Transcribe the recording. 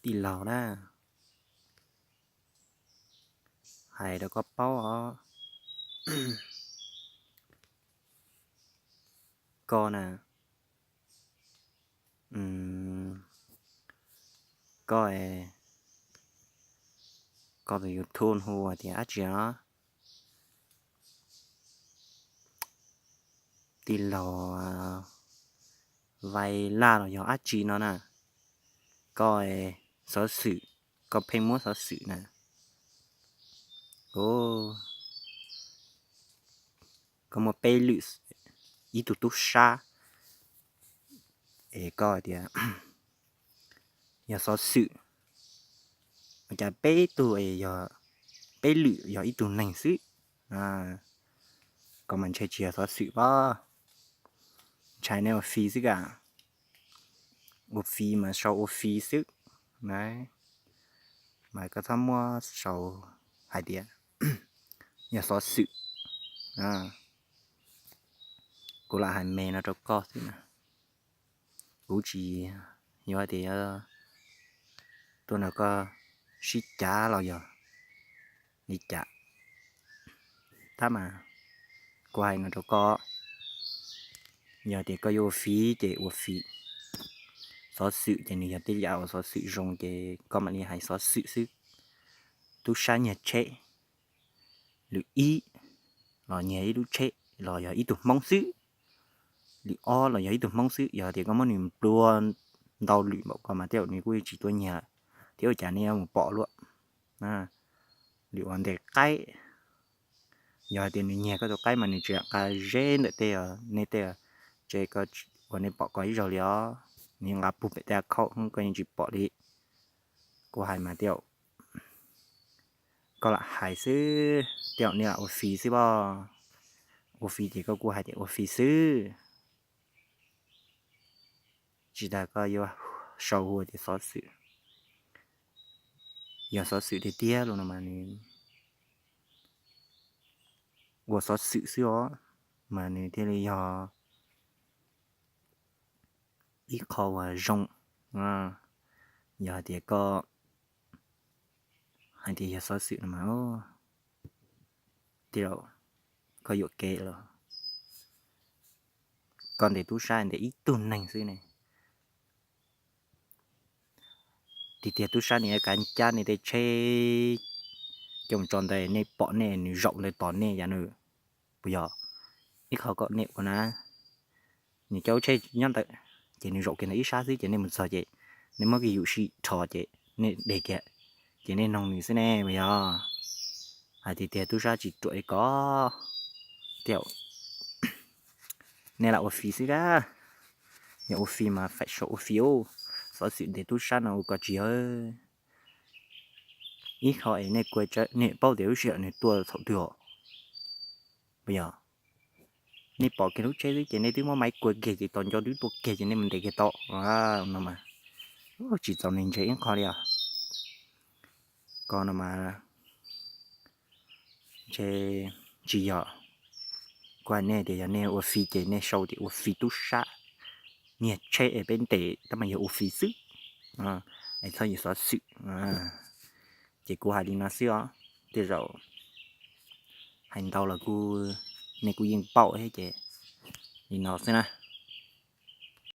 Tij laug na, hais rau koj paub os, koj na, koj, koj tus YouTube hu tias dab tsi no? Tij laug Vais Laj los yog dab tsi no na? Koj xov xwm, koj pheej muab xov xwm na. Koj muaj peb lwm, ib tug tub sab, es koj tias yog xov xwm, ua cas peb tug, peb lwm yog ib tug neeg xwb. Koj mas ntshe tsis yog xov xwm pob, ntshai nej ua fi xwb ka. Ua fi mas sau ua fi xwb na, mas koj txhob muab sau hais tias yog xov xwm. Kuv lam hais me no rau koj xwb na, kuv tsis yuav tias tuaj nrog koj sib cav los yog li cas. Tab mas kuv hais no rau koj, yog tias koj yuav ua fi ces ua fi. Xov xwm ces nws yog tej yam uas xov xwm zoo ces koj mam li hais xov xwm xwb. Tub sab nyiag tsheb, lwm ib los nyiag ib lub tsheb los yog ib tug Hmoob xwb, lwm ob los yog ib tug Hmoob xwb, yog tias koj muab nws nplua ntau lwm npaum ko mas tej zaum nws kuj tsis tuaj nyiag lawm, thiab ua cas nej yuav mus pom luaj. Lwm uas ntes qaib, yog hais tias nws nyiag koj tus qaib mas nws tsis nqa zeb ntawm tej, nej tej, ces koj, uas nej pom ko ib zaug li os, nws nqa puag pem tej khauj koj yeej tsis pom li. Kuv hais mas tej zaum koj lam hais xwb, tej zaum nej lam ua fi xwb pob. Ua fi ces koj kuj hais tias ua fi xwb, tsis tas koj yuav sau hu tias xov xwm. Yog xov xwm tiag tiag los no mas nws ua xov xwm xwb os, mas nws thiaj li yog ib qho uas zoo. Yog hais tias koj hais tias yog xov xwm no mas, tej zaum koj yuam kev los, koj ntes tub sab ntes ib tug neeg xwb ne. Tiag tiag tub sab nws yuav kav cab nej tej tsheb coj mus tso ntawd, nej pom nej nws zaum ntawd tos nej yam nws, puas yog? Ib qho kom nej ua na, nws coj lub tsheb nyob ntawd, ces nws zaum kiag ntawd ib sab xwb ces nej mus txog ces nej muab kiag yum si rho ces nej de kiag, ces nej noog nws xwb ne, puas yog? Hais tiag tiag tub sab tsis ruam li ko, tej zaum nej lam ua fi xwb dab. Yog ua fi mas faim saum ua fi ub, xov xwm ntes tub sab no ua koj tsis yog. Ib qho es nej kuj, nej paub tias lub sij hawm nws tuaj thaum twg os, puas yog? Nej pom kiag lub tsheb xwb ces nej twb muab maiv kua kiag ces tos nco twb tuaj kiag ces nej mus ntes kiag tau no mas, tsis txaus neeg ntseeg ib qho li os. Ko no mas ntshe tsis yog. Kuv hais nej tias yog nej ua fi ces nej sau tias ua fi tub sab nyiag tsheb es peb ntes tab mas yog ua fi xwb, es txhob yog xov xwm. Ces kuv hais li no xwb os, tej zaum hais ntau los kuj, nej kuj yeej paub thiab ces li no xwb na.